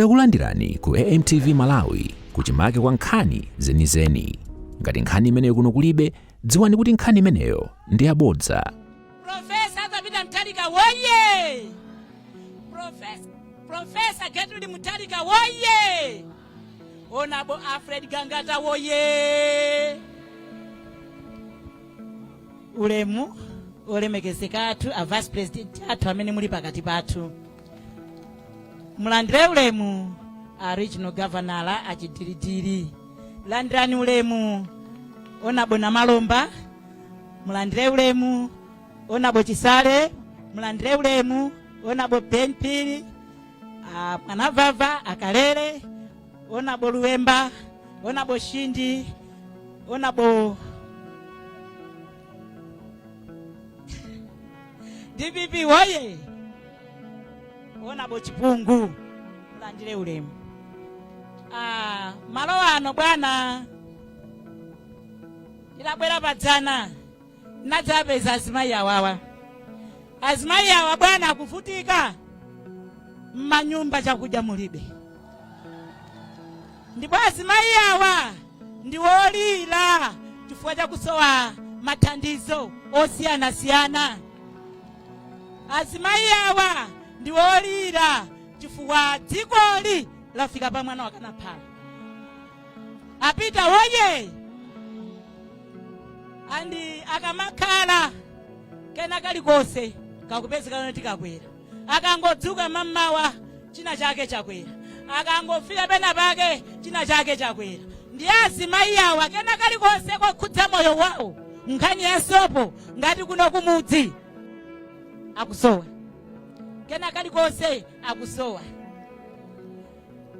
Takulandirani ku AMTV Malawi kuchimake kwa nkhani zenizeni. Ngati nkhani imeneyo kuno kulibe, dziwani kuti nkhani imeneyo ndi yabodza. Professor Arthur Peter Mutharika woye! Professor Gertrude Mutharika woye! Honourable Alfred Gangata woye! Ulemu olemekezeka athu a vice president athu amene muli pakati pathu, mulandire ulemu a regional governor achidiridiri, landirani ulemu Honourable Namalomba, mulandire ulemu Honourable Chisale, mulandire ulemu Honourable Ben Phiri, a Mwanavava, akalele Honourable Luemba, Honourable Shindi, Honourable DPP woye, Honourable Chipungu, mulandire ulemu. Ah, malo ano bwana, ndidabwera padzana nadzapeza azimayi awawa. Azimayi awa bwana akuvutika m'manyumba, chakudya mulibe, ndipo azimayi awa ndi wolira chifukwa chakusowa mathandizo osiyanasiyana. Azimayi awa ndi wolira chifukwa dzikoli lafika pa mwana wakana phala. Apita woye! Andi akamakhala kena kalikonse kakupezeka kuti kakwera, akangodzuka mammawa china chake chakwera, akangofika pena pake china chake chakwera. Ndi azimayi awa kena kalikonse kokhudza moyo wawo, nkhani ya sopo ngati kuno kumudzi akusowa, kena kalikonse akusowa.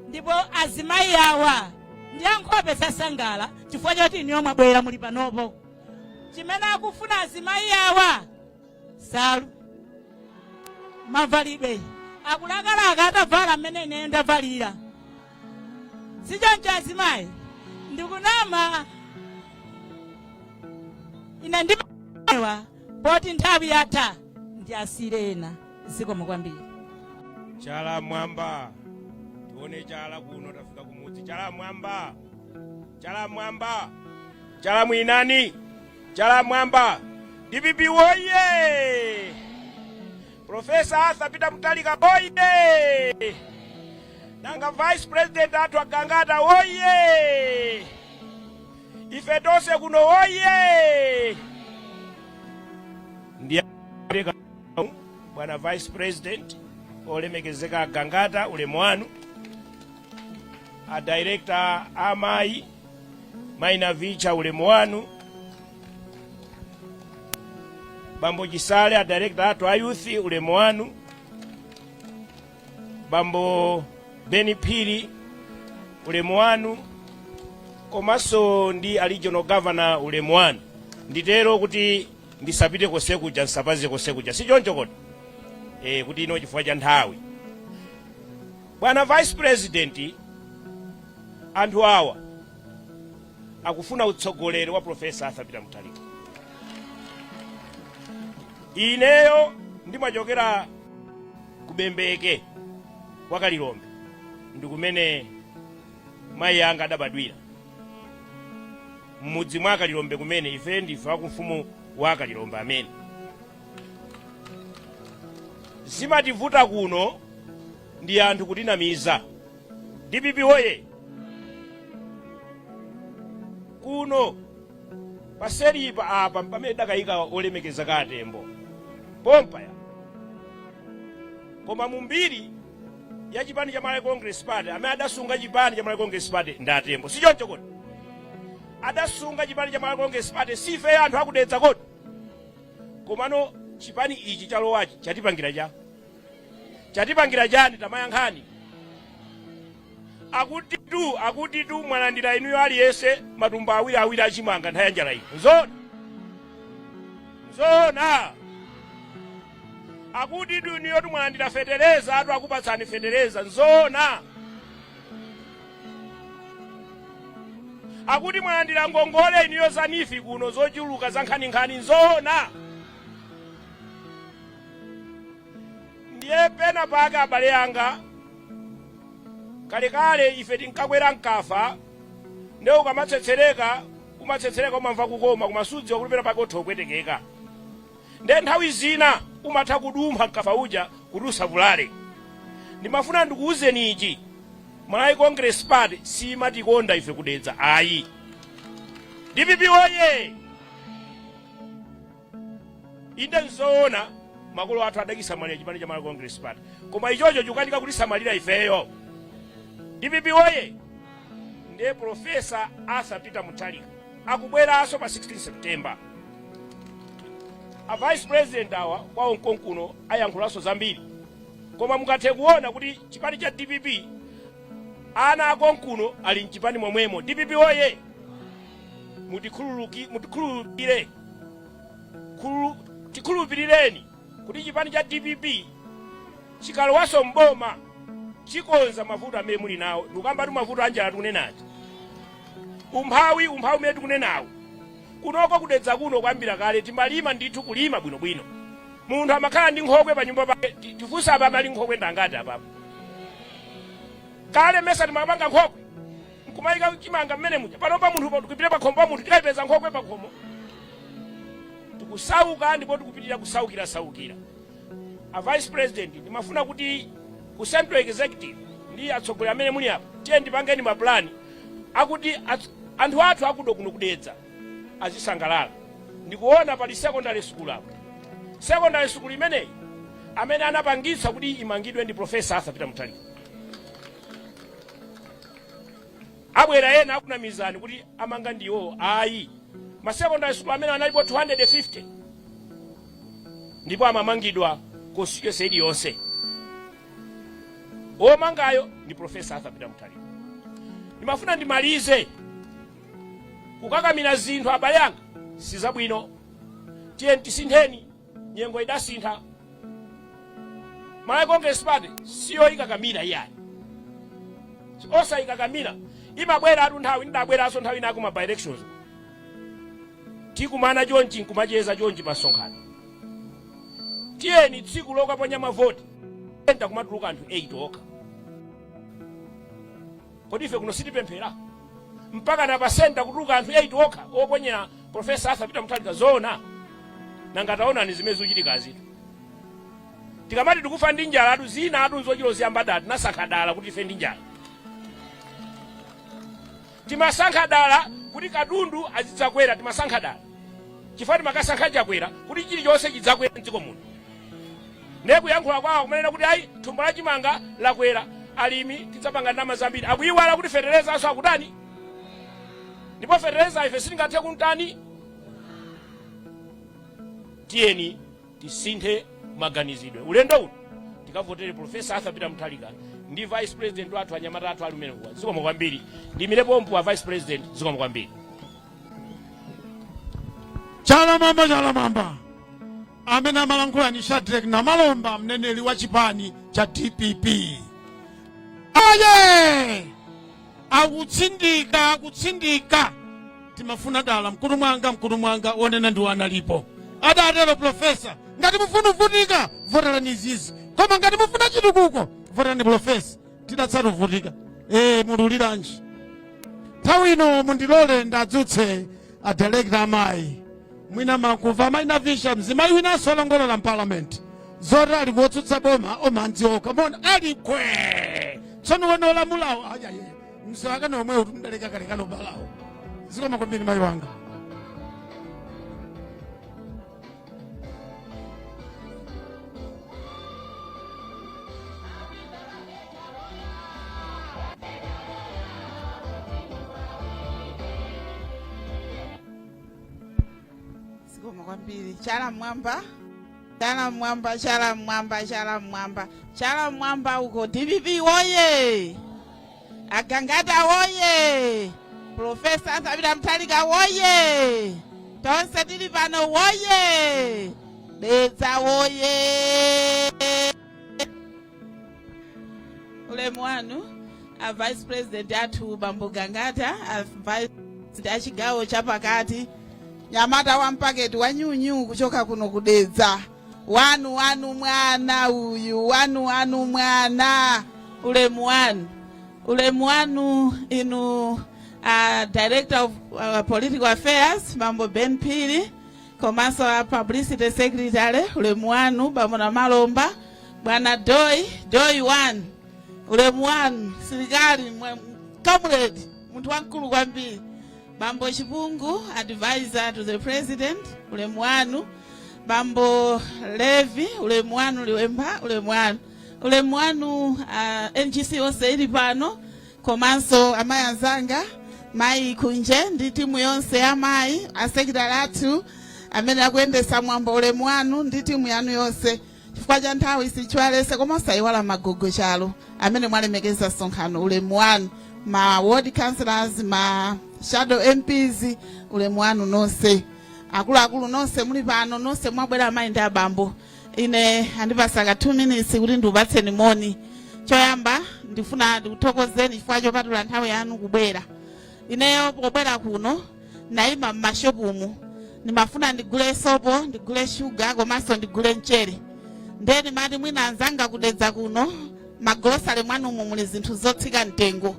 Ndipo azimayi awa ndi ankhope zasangala chifukwa choti inuyo mwabwera muli panopo. Chimene akufuna azimayi awa, salu, mavalidwe, akulakalaka atavala mmene ineyo ndavalira. Sichoncho azimayi? Ndikunama ine? Ndimawa poti nthawi yatha, ndiasire ena. Zikomo kwambiri. Chala mwamba, tione chala kuno, tafika kumudzi. Chala mwamba, chala mwamba, chala mwinani, chala mwamba. DPP woye! Professor Arthur Peter Mutharika woye! Nanga vice president athu Agangata woye! Ife tonse kuno woye! Ndiye bwana vice president olemekezeka Agangata, ulemu wanu. A director amayi Maina Vicha, ulemu wanu. Bambo Chisale, a director athu a youth, ulemu wanu. Bambo Beni Phiri, ulemu wanu, komanso ndi a regional governor, ulemu wanu. Nditero kuti ndisapite konse kuja, nsapaze konse kuja, si choncho kodi? Kuti ino chifukwa cha nthawi. Bwana vice president, anthu awa akufuna utsogoleri wa Professor Arthur Peter Mutharika. Ineyo ndimachokera ku Bembeke kwa Kalilombe, ndi kumene mayi anga adabadwira, mmudzi mwa Kalilombe kumene ife ndife akumfumu wa Kalilombe. Amene zimativuta kuno ndi anthu kutinamiza. DPP woye! Kuno paselipa apa pamene dakayika olemekezeka Katembo pompa ya, koma mumbiri ya chipani cha Malawi Congress Party, amene adasunga chipani cha Malawi Congress Party ndi Atembo, si choncho kodi? Adasunga chipani cha Malawi Congress Party si ife anthu akudetsa kodi? Komano chipani ichi chalowachi chatipangira cha chatipangira chani? Tamayankhani. Akutitu mwalandira inuyo aliyense matumba awiri awiri achimanga nthawi ya njala ino. Nzoona? Nzoona? Akutitu inuyo mwalandira fetereza, atu akupatsani fetereza. Nzoona? Akuti mwalandira ngongole inuyo za NEEF kuno zochuluka za nkhaninkhani. Nzoona? Ndiye pena pake, abale anga, Kalekale ife tinkakwera mkafa, nde ukamatsetsereka umatsetsereka umamva kukoma, koma sudziwa kuti pena pake utha kupwetekeka. Nde nthawi zina umatha kudumpha mkafa uja kuti usavulale. Ndimafuna ndikuwuzeni ichi, Malawi Congress Party simatikonda ife ku Dedza ayi. DPP woye! Inde nzoona makolo athu adachisamalira chipani cha Malawi Congress Party, koma ichocho chikukanika kutisamalira ifeyo. DPP woye! Ndiye Professor Arthur Peter Mutharika akubweranso pa 16 September. A Vice President awa kwawo nkonkuno ayankhulanso zambiri, koma mungathe kuona kuti chipani cha DPP ana akonkuno ali mchipani momwemo. DPP woye! Mutikhululukire, tikhulupirireni kuti chipani cha DPP chikalowanso mboma chikonza mavuto amene muli nawo. Ndikukambatu mavuto anjala tikunenazi, umphawi, umphawi umene tikunenawo kunoko ku Dedza kuno. Kuyambira kale timalima ndithu, kulima bwinobwino, munthu amakhala ndi nkhokwe pa nyumba pake. Tifunse apa amali nkhokwe ndangati apapo? Kale mesa timapanga nkhokwe nkumayika chimanga mmene muja? Panopa munthu tikupita pakhomo pa munthu tikayipeza nkhokwe pakhomo? Tikusauka ndipo tikupitirira kusaukira saukira. A Vice President, ndimafuna kuti ku Central Executive ndi atsogoleri amene muli apa, tiye ndipangeni mapulani akuti anthu athu akudo kuno ku Dedza azisangalala. Ndikuona pali secondary school apo. Secondary school imeneyi amene anapangitsa kuti imangidwe ndi Professor Arthur Peter Mutharika. Abwera ena akunamizani kuti amanga ndiwo, ayi. Ma secondary school amene analipo 250 ndipo amamangidwa constituency iliyonse, womangayo ndi Professor Arthur Peter Mutharika. Ndimafuna ndimalize, kukakamira zinthu abale anga sizabwino. Tiye tisintheni, nyengo idasintha. Malawi Congress Party siyoyikakamira iyayi, osayikakamira, imabwera atu nthawi. Ndidabweranso nthawi inako ma by elections, tikumana chonchi nkumacheza chonchi pa msonkhano. Tiyeni tsiku lokaponya mavoti enta kumatuluka anthu 8 okha. Kodi ife kuno sitipemphera? Mpaka na pa center kutuluka anthu 8 okha oponyera Professor Arthur Peter Mutharika, zoona? Nanga taonani zimene zikuchitikazitu. Tikamati tikufa ndi njala atu, zina atu nzochita ziyamba dala. Tinasankha dala kuti tife ndi njala, timasankha dala kuti katundu azidzakwera, timasankha dala chifukwa timakasankha Chakwera kuti chilichonse chidzakwera mdziko muno. Ndiye kuyankhula kwawo kumanena kuti ayi, thumba la chimanga lakwera, alimi tidzapanga ndalama zambiri. Akuyiwala kuti feterezanso akutani, ndipo fetereza ife sitingathe kuntani. Tiyeni tisinthe maganizidwe ulendo uno, tikavotere Professor Arthur Peter Mutharika ndi Vice President wathu, anyamata athu ali umenekuwa. Zikomo kwambiri. Ndimire pompo a Vice President, zikomo kwambiri. Chalamamba, chalamamba. Amene amalankhula ni Shadrack Namalomba, mneneri wa chipani cha DPP. Aye, akutsindika, akutsindika, timafuna dala mkutu mwanga, mkutu mwanga wonena ndi wanalipo. Adatero Professor, ngati mufuna uvutika voterani izizi, koma ngati mufuna chitukuko voterani Professor. Tidatsata uvutika e, mululiranji nthawi ino? Mundilole ndadzutse a director amayi. Mwina makumva amayi Navisha, mzimayi winanso olongolola mpalamenti, zoti ali kuotsutsa boma omanzioka mona ali kwe. Tsono wene olamulawo ayaye msakana omwe utumdaleka kalekano balawo. Zikomo kwambiri mayi wanga. Zikomo kwambiri. Chala mwamba, chala mwamba, chala mwamba, chala mwamba, chala mwamba uko. DPP woye! Agangata woye! Professor Arthur Peter Mutharika woye! Tonse tili pano woye! Dedza woye! Ulemu wanu a Vice President athu Bambo Gangata, a Vice President a chigawo chapakati, nyamata wa mpaketi wa nyunyu kuchoka kuno kudedza, wanu wanu mwana uyu, wanu wanu mwana, ulemu wanu. Ulemu wanu inu Director of Political Affairs, Bambo Ben Phiri, komanso a Publicity Secretary, ulemu wanu Bambo Namalomba, Bwana Doi, Doi 1, ulemu wanu silikali comrade, munthu wamkulu kwambiri. Bambo Chipungu, advisor to the president, ulemu wanu. Bambo Levi, ulemu wanu. Liwemba, ulemu wanu. Ulemu wanu NGC onse ili pano, komanso amayi anzanga, mayi Kunje ndi timu yonse ya mayi, asekitali athu amene akuyendesa mwambo, ulemu wanu ndi timu yanu yonse. Chifukwa cha nthawi sichwalese, koma osayiwala magogo chalo amene mwalemekeza msonkhano, ulemu wanu. Ma ward councillors, ma shadow MPs, ulemu wanu nonse. Akuluakulu nonse muli pano, nonse mwabwera, amayi ndi abambo, ine andipasaka 2 minutes kuti ndiupatseni moni. Choyamba ndifuna ndikuthokozeni chifukwa chopatula nthawi yanu kubwera. Ineyo pobwera kuno nayima m'mashopumu, ndimafuna ndigule sopo, ndigule shuga, komanso ndigule mchere. Ndiye ndimati mwina anzanga kudedza kuno magolosale mwanumu muli zinthu zotsika mtengo.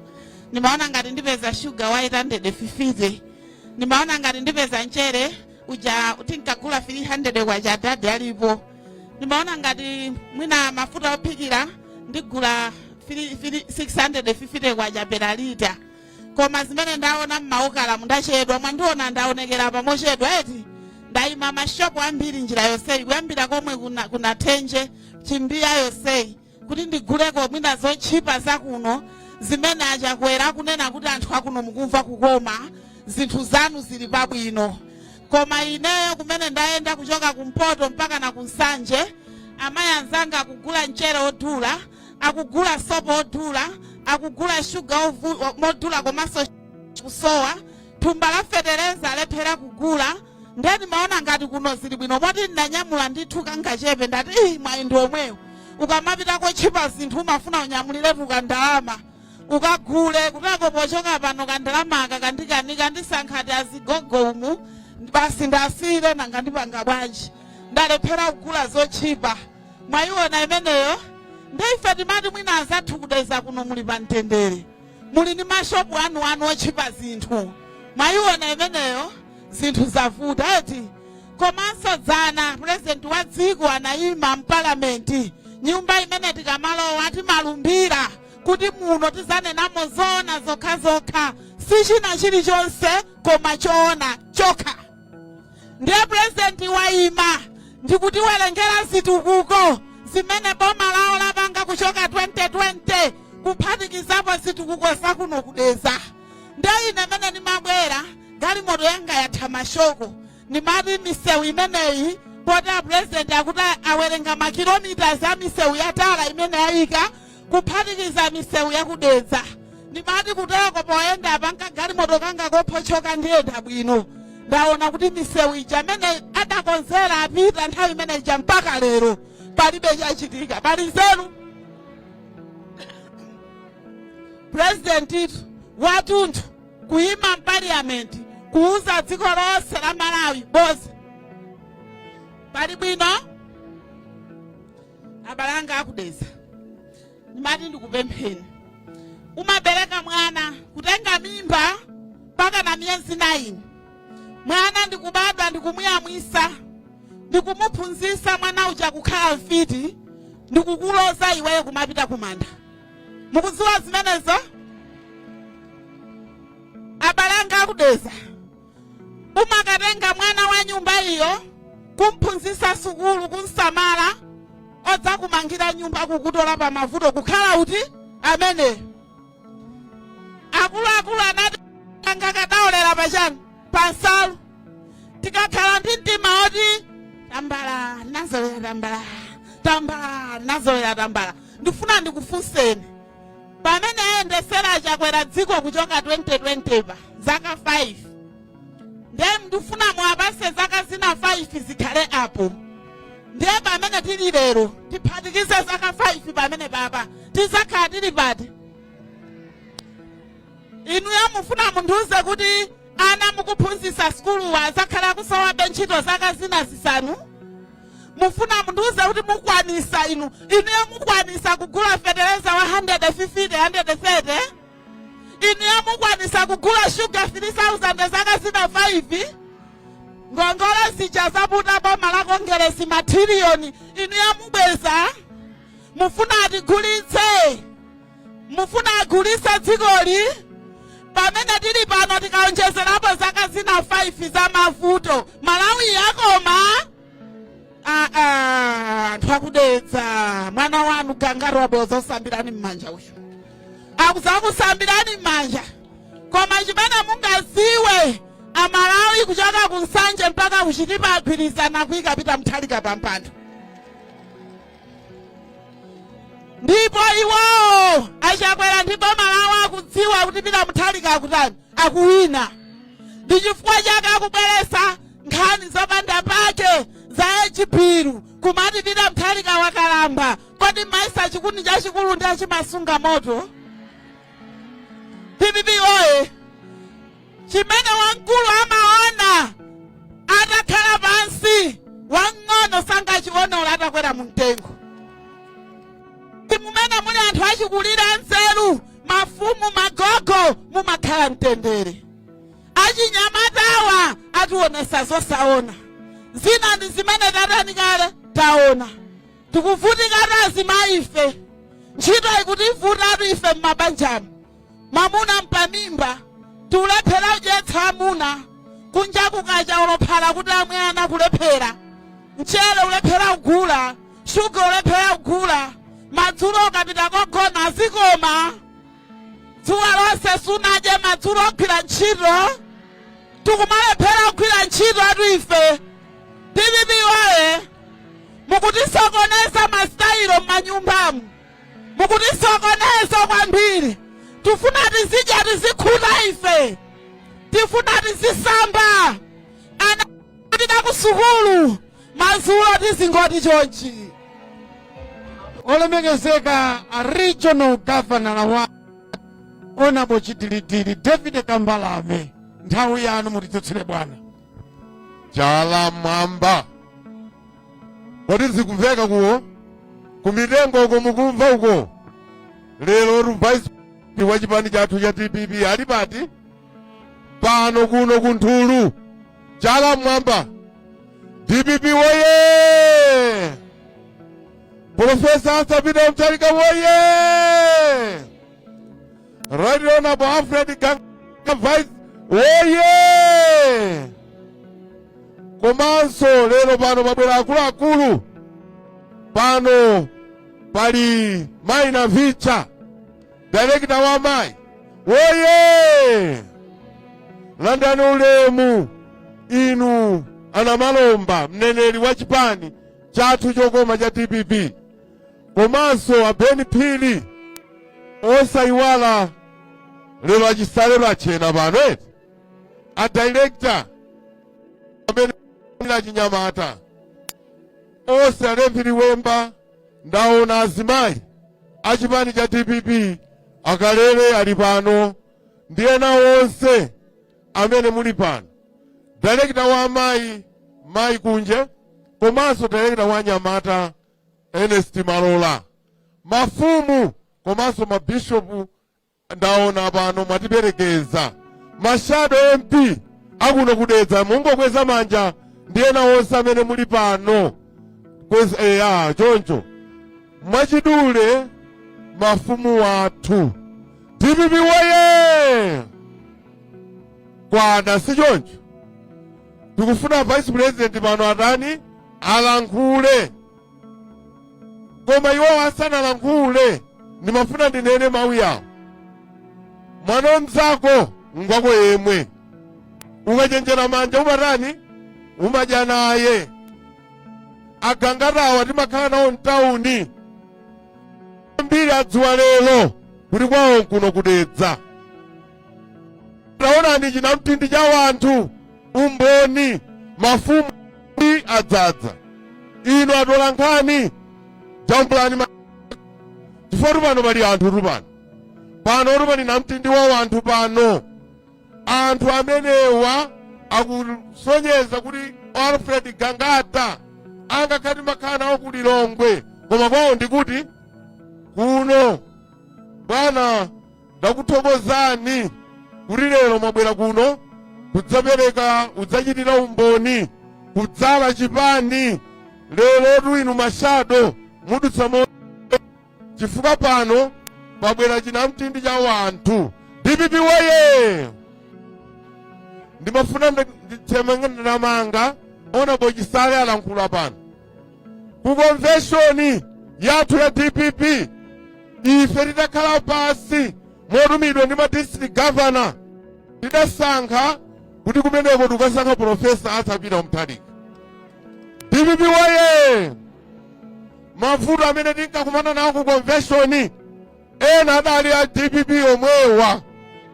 Ndimaona ngati ndipeza shuga wa 850, ndimaona ngati ndipeza mchere uja tinkagula 300 kwacha dadi alipo, ndimaona ngati mwina mafuta ophikira ndigula 650 kwacha per lita. Koma zimene ndaona m'maokala, mundachedwa, mwandiona ndaonekera pamochedwa eti. Ndayima mashopu ambiri njira yonseyi, kuyambira komwe kuna Thenje, Chimbiya yonseyi, kuti ndiguleko mwina zotchipa zakuno zimene achakwera akunena kuti anthu akuno mukumva kukoma, zinthu zanu zili pabwino. Koma ineyo kumene ndayenda kuchoka kumpoto mpaka na kunsanje, amayi anzanga akugula mchere odula, akugula sopo odula, akugula shuga modula, komanso kusowa thumba la fetereza alephera kugula. Ndiye ndimaona ngati kuno zili bwino, poti ndinanyamula ndithu kangachepe. Ndati ii, mwayi ndi omwewo, ukamapita kotchipa zinthu umafuna unyamuliretu kandalama ukagule kutako. Pochoka pano kandalama aka kandikanika, ndisankhati azigogo umu basi ndasiyire. Nanga ndipanga bwanji? Ndalephera kugula zotchipa. Mwayiona imeneyo? Ndife timati mwina anzathu kudeza kuno muli pa mtendere, muli ndi mashopu anu anu otchipa zinthu. Mwayiona imeneyo? Zinthu zavuta eti. Komanso dzana purezidenti wa dziko anayima mpalamenti, nyumba imene tikamalowa timalumbira kuti muno tizanenamo zoona zokhazokha, si china chilichonse koma choona chokha. Ndiye purezidenti wayima ndikutiwerengera zitukuko zimene boma lawo lapanga kuchoka 2020, kuphatikizapo zitukuko zakuno kudeza. Ndiye ine mene ndimabwera, galimoto yanga yatha mashoko. Ndimati misewu imeneyi, poti apurezidenti akuti awerenga makilomita za misewu yatala imene ayika, kuphatikiza misewu yakudedza, ndimati kuteko poyenda panga galimoto kanga kophochoka ndiyenda bwino. Ndaona kuti misewu ija amene adakonzera apita nthawi imene ija mpaka lero palibe chachitika. Pali nzeru purezidenti watunthu kuyima mpaliyamenti kuuza dziko lonse la Malawi boza? Pali bwino? Abale anga akudeza, ndimati ndikupempheni. Umabereka mwana, kutenga mimba mpaka na miyezi 9, mwana ndikubadwa, ndikumuyamwisa, ndikumuphunzitsa mwana uja kukhala mfiti, ndikukuloza iweyo kumapita kumanda. Mukudziwa zimenezo? Abale anga akudeza, umakatenga mwana wa nyumba iyo, kumphunzitsa sukulu, kumsamala, odzakumangira nyumba, kukutola pa mavuto kukhala uti amene akuluakulu anati angakadaolera pachani pansalu. Tikakhala ndi mtima oti tambala nazolera tambala, tambala nazolera tambala, ndifuna ndikufunseni, pamene ayendesera Chakwera dziko kuchoka 2020 pa zaka 5, ndiye ndifuna muwapase zaka zina 5 zikhale apo, ndiye pamene tili lero tiphatikize zaka 5 pamene papa, tizakhala tili pati? Inuyo mufuna mundiuze kuti ana mukuphunzitsa sukuluwa azakhala kusowabe ntchito zaka zina 5? Mufuna mundiuze kuti mukwanisa inu, inuyo mukwanisa kugula fetereza wa 150, 130? Mukwanisa kugula shuga 3000 zaka zina 5? Ngongole zija zaputa boma la Kongeresi mathiliyoni, inuyo mubweza? Mufuna atigulitse? Mufuna agulitse dzikoli? Pamene tili pano, tikaonjezerapo zaka zina 5 za mavuto, Malawi yakoma? Aa, anthu akudedza, mwana wanu Gangata wabwera osambirani m'manja uyu, akuzakusambirani m'manja. Koma chimene mungaziwe, Amalawi kuchoka ku Nsanje mpaka kuchitipa agwirizana kuyika Peter Mutharika pampando. Ndipo iwowo aChakwera ndi boma lawo akudziwa kuti Peter Mutharika akutani, akuwina. Ndi chifukwa chake akubweresa nkhani zopanda pake za age bill, kumati Peter Mutharika wakalamba. Kodi maisa chikuni chachikulu ndi achimasunga moto? DPP oye! Chimene wamkulu amaona atakhala pansi, wamng'ono sangachione olo atakwera mu mtengo. Mumene muli anthu achikulire anzeru, mafumu, magogo, mumakhala mtendere. Achinyamatawa ationesa zosaona zina, ndi zimene tatani kale taona. Tikuvutikatu azimayi ife, ntchito ikutivutatu ife m'mabanjamu. Mamuna mpamimba, tikulephera kudyetsa amuna. Kunja kukacha, olo phala kuti amwe ana kulephera, mchere ulephera kugula, shuga ulephera kugula. Madzulo ukapita kogona, azikoma dzuwa lonse sunadye, madzulo ogwira ntchito, tikumalephera kugwira ntchito atu ife. DPP oye! Mukutisokoneza masitayilo m'manyumbamu, mukutisokoneza kwambiri. Tifuna tizidya, tizikhuta ife, tifuna tizisamba, ana kupita ku sukulu, madzulo tizingoti chonchi. Olemekezeka a Regional Governor wa Honorable Chidilidili David Kambalame, nthawi yanu, mutidzutsire bwana. Chala mwamba. Kodi zikumveka kuwo kumitengo uko? Mukumva uko? Lero vice wa chipani chathu cha DPP ali pati pano? Kuno kunthulu. Chala mwamba. DPP woye! Professor Arthur Peter Mutharika woye! Right Honorable Alfred Gangata Vice woye! Komanso lero pano pabwera akuluakulu. Pano pali Mayi Navicha, director wa mayi woye! Landani ulemu inu anamalomba, mneneri wa chipani chathu chokoma cha DPP, komanso abeni Phiri. Osayiwala lero achisalero achena pano eti, a director amene achinyamata onse, alevili wemba. Ndaona azimayi achipani cha DPP, akalele ali pano ndi ena onse amene muli pano, director wa amayi, Mayi Kunje, komanso director wa anyamata, Ernest Malola, mafumu komanso mabishopu ndaona pano mwatiperekeza, ma shadow MP akuno kudedza, mungokweza manja, ndi ena onse amene muli pano. Kweza eya choncho. Mwachidule, mafumu athu, DPP woye! Kwana, si choncho? Tikufuna Vice President pano atani? Alankhule. Koma iwowo asanalankhule, ndimafuna ndinene mawu yawo: mwana mzako ngwako yemwe, ukachenjera manja umatani? Umadya naye. Agangatawa timakhala nawo mtawuni ambiri adziwa lero kuti kwawo kuno kudedza. Taonani chinamtindi cha wanthu, umboni mafumu adzadza. Inu atola nkhani, jambulani chifukwa pano pali anthu tupano, pano pali namtindi wa wanthu pano. Anthu amenewa akusonyeza kuti Alfred Gangata angakhale makhala nawo ku Lilongwe, koma kwawo ndikuti kuno. Bwana, ndakuthokozani. Kuti lero mwabwera kuno kudzapereka, kudzachitira umboni, kudzala chipani. Lerotu inu ma shadow mudutsa mo chifukwa pano pabwera chinamtindi cha wanthu. DPP woye! Ndimafuna nditheme ndamanga Honorable Chisale alankhula pano ku convention yathu ya DPP. Ife titakhala pasi motumidwa ndi ma district governor, tidasankha kuti kumeneko tikukasankha Professor Arthur Peter Mutharika. DPP woye! Mavuto amene tinkakumana nawo ku convention, ena adali a DPP omwewa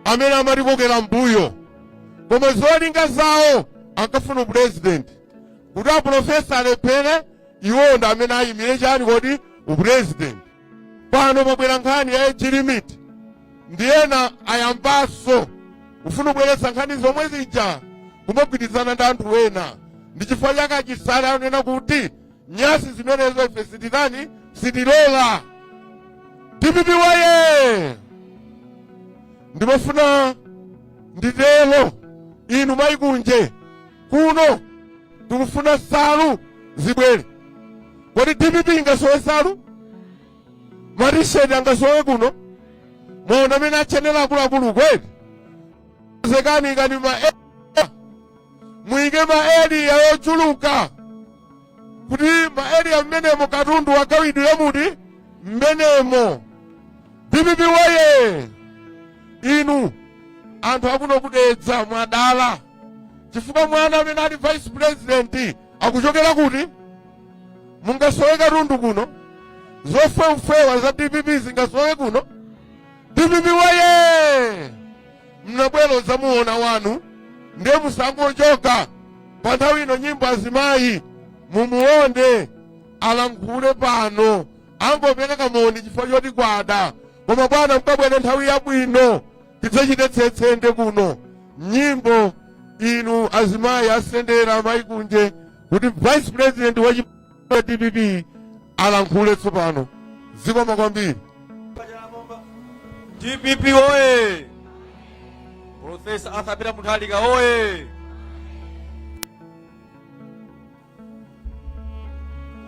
amene amatikokera mbuyo, koma zolinga zawo ankafuna upresident, kuti aprofesa alephere, iwo ndi amene ayimire chani kodi? Upresident. Pano pabwera nkhani ya age limit, ndiyena ayambanso kufuna kubweretsa nkhani zomwe zija, kumagwirizana ndi anthu ena. Ndi chifukwa chake aChisale anena kuti nyasi zimenezo ife sititani, sitilola. DPP woye! Ndimafuna nditero, inu mayikunje kuno tikufuna nsalu zibwere. Kodi DPP ingasowe nsalu? Matisheti angasowe kuno? Mwaona amene achenera akuluakulu kweli. Zekani ikani ma muyike ma area yochuluka, kuti ma area mmenemo katundu agawidwire muti mmenemo. DPP woye! Inu anthu akuno kuDedza mwadala, chifukwa mwana amene ali vice president akuchokera kuti? Mungasowe katundu kuno? Zofewafewa za DPP zingasowe kuno? DPP woye! Mnabwera zamuona wanu, ndiye musangochoka pa nthawi ino. Nyimbo azimayi mumuone alankhule pano, angopereka moni chifukwa choti kwada, koma bwana mkabwere nthawi yabwino tidzachite tsetsende kuno. Nyimbo inu azimayi asendera mayikunje kuti vice president wa DPP alankhule tsopano. Zikomo kwambiri. DPP oye! Professor Arthur Peter Mutharika oye!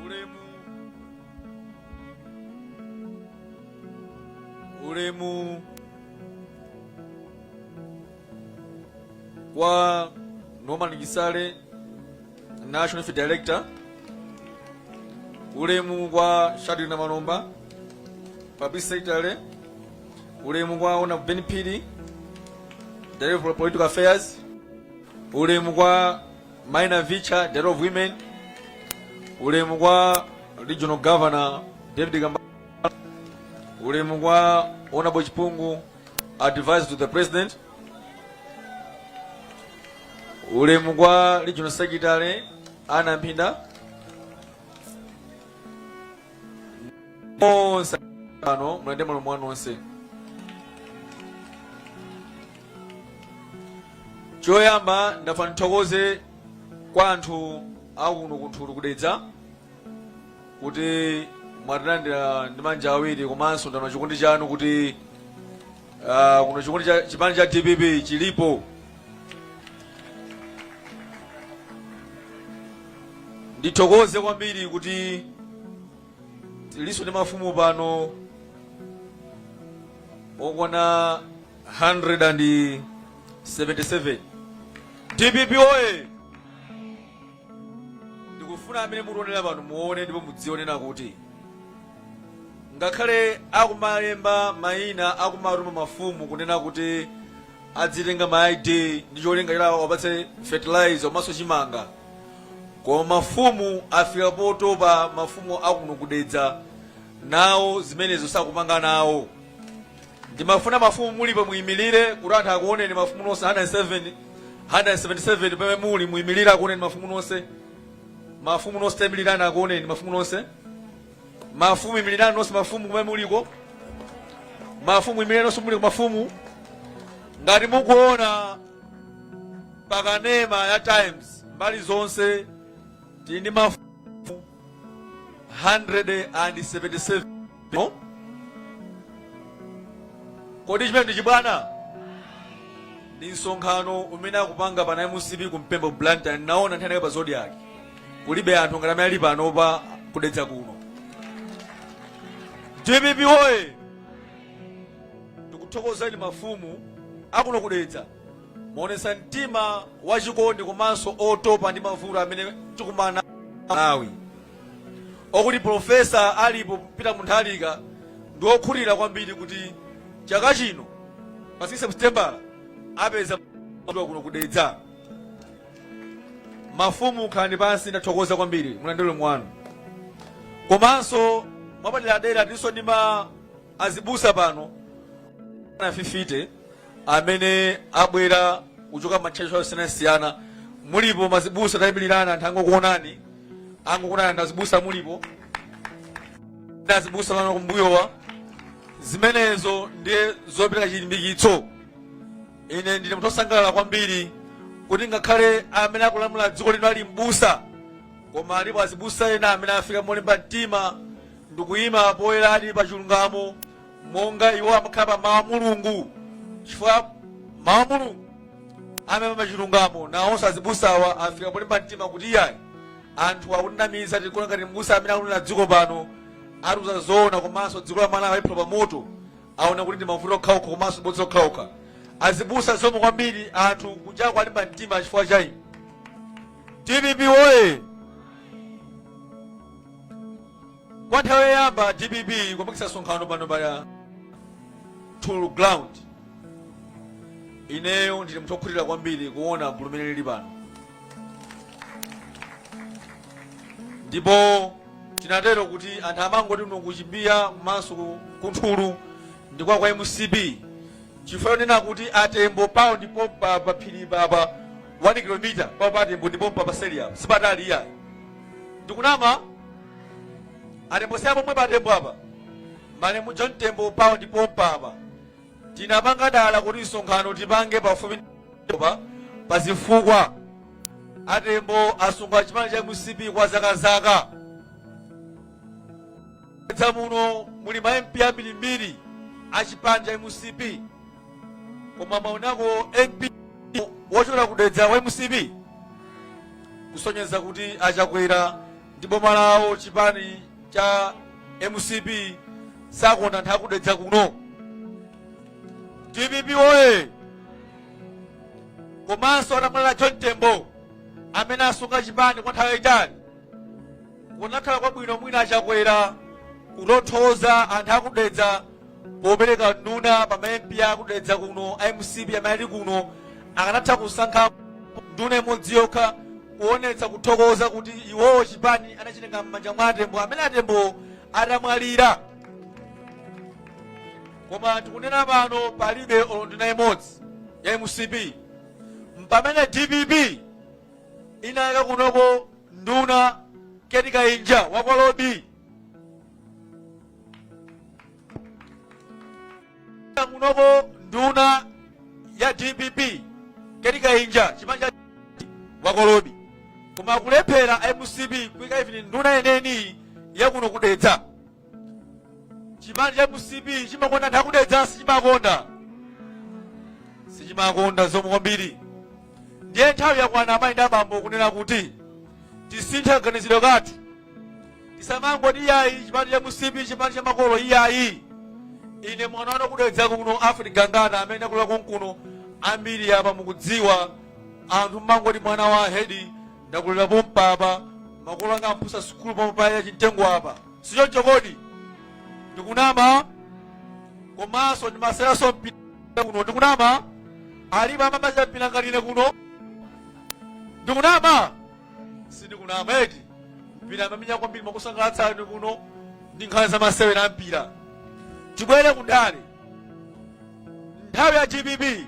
Ulemu ulemu kwa Norman Chisale, National Youth Director. Ulemu kwa Shadric Namalomba, Publicity Secretary. Ulemu kwa Honorable Ben Phiri, Director of Political Affairs. Ulemu kwa Mai Navicha, Director of Women. Ulemu kwa Regional Governor David Kambala. Ulemu kwa Honorable Chipungu, Advisor to the President. Ulemu kwa Regional Secretary Anna Mpinda. Onse pano mulandire malemu wanu onse. Choyamba ndafuna ndithokoze kwa anthu akuno kuNthulu kuDedza kuti mwatilandira ndi manja awiri, komanso ndaona chikondi chanu kuti kuno chikondi cha chipani cha DPP chilipo. Ndithokoze kwambiri kuti tilinso ndi mafumu pano okwana 177. DPP oye! Ndikufuna amene mukutionera pano muone ndipo mudzionera kuti ngakhale akumalemba mayina, akumatuma mafumu kunena kuti adzitenga ma ID ndi cholinga choti awapatse fertilizer komanso chimanga, koma mafumu afika potopa. Mafumu akuno kuDedza nawo zimenezo sakupanga nawo. Ndimafuna mafumu mulipo muyimirire kuti anthu akuoneni. Mafumu nonse 107 177 pamene muli, muyimirire akuoneni mafumu nonse. Mafumu nonse tayimirirani akuoneni mafumu nonse. Mafumu imirirani nonse, mafumu kumene muliko. Mafumu imirirani nonse muliko mafumu. Ngati mukuona pakanema ya Times mbali zonse tili ndi mafumu 177. No? Kodi chimene ndi chibwana? Ndi msonkhano umene akupanga pana MCP ku Mpemba Blantyre. Naona nthawi pa Zodiak kulibe anthu ngati amene ali pano pa kudedza kuno. DPP woye! Ndikuthokozani mafumu akuno kudedza, muonesa mtima wachikondi komanso otopa ndi mavuto amene tikumana Malawi, okuti Profesa alipo Peter Mutharika ndi okhutira kwambiri kuti chaka chino pa 6 September apeza kuno kudedza. Mafumu, khalani pansi, ndathokoza kwambiri, mulandire ulemu wanu. Komanso mwapaderadera tilinso ndi ma azibusa pano na 50 amene abwera kuchoka matchalitchi osiyanasiyana. Mulipo mazibusa? Tayimirirani, anthu angokuonani, angokuonani anthu. Azibusa mulipo? Ndi azibusa pano kumbuyowa. Zimenezo ndiye zopereka chilimbikitso. Ine ndine munthu wosangalala kwambiri kuti ngakhale amene akulamula dziko lino ali mbusa, koma alipo azibusa ena amene afika molimba mtima ndikuyima poyeradi pa chilungamo, monga iwo amakhala pa mawu a Mulungu, chifukwa mawu a Mulungu amayima chilungamo. Nawonso azibusawa afika polimba mtima kuti iyayi, anthu akutinamiza, tikuona ngati mbusa amene akunena dziko pano atiuza zoona, komanso dziko la Malawi aliphula pa moto, aona kuti ndi mavuto okhaokha komanso bodza okhaokha. Azibusa, zikomo kwambiri. Anthu kunjako alimba mtima chifukwa cha inu. DPP woye! Kwa nthawi yoyamba DPP kupangisa msonkhano pano pa Nthulu ground. Ineyo ndili munthu wokhutira kwambiri kuona gulu limene lili pano, ndipo tinatero kuti anthu amangoti kuno kuchimbiya komanso kunthulu ndi kwa MCP, chifukwa chonena kuti atembo pawo ndipo pa phiri pa 1 kilomita pawo pa atembo ndipo pa paseli apa sipatali iyayi. Ndikunama? Atembo si pomwe pa atembo apa, malemu John Tembo pawo ndipo apa tinapanga dala kuti msonkhano tipange pafupi pa pazifukwa atembo asunga chipani cha MCP kwa zaka zaka. Dedza muno muli ma MP ambirimbiri a chipani cha MCP, koma mwaonako MP wochokera kudedza wa MCP? Kusonyeza kuti achakwera ndi boma lawo, chipani cha MCP, sakonda anthu akudedza kuno. DPP woye! Komanso atamwalira John Tembo amene asunga chipani kwa nthawi yayitali, kunakhala kwabwino mwina achakwera kutonthoza anthu akudedza popereka nduna pa ma MP akudedza kuno a MCP amene ali kuno. Akanatha kusankha nduna imodzi yokha kuonetsa kuthokoza kuti iwowo chipani anachitenga m'manja mwa atembo amene atembo atamwalira, koma tikunena pano palibe olo nduna imodzi ya MCP, mpamene DPP inayika kunoko nduna Ken Kainja wakwalobi kunoko, nduna ya DPP Ken Kainja, chipani cha wakwalobi, koma kulephera MCP kuika even nduna yeneni yakuno kudedza. Chipani cha MCP chimakonda anthu akudedza? Sichimakonda, sichimakonda zomwe kwambiri. Ndiye nthawi yakwana, amayi ndi abambo, kunena kuti tisinthe kaganizidwe kathu. Tisamangoti iyayi, chipani cha MCP, chipani cha makolo, iyayi. Ine mwana wanu kudedza kuno, Alfred Gangata, amene akulira konkuno, ambiri apa mukudziwa, anthu mmangoti mwana wa hedi. Ndakulira pompapa, makolo anga amphunzitsa sukulu pompa chimtengo apa, sichoncho kodi? Ndikunama? Komanso ndimaseranso mpira kuno, ndikunama? Alipo amamazira mpira ngati ine kuno? Ndikunama? Sindikunama eti? Mpira amamenya kwambiri, makusangalatsani kuno ndi nkhani za masewera a mpira. Tibwere kundale. Nthawi ya DPP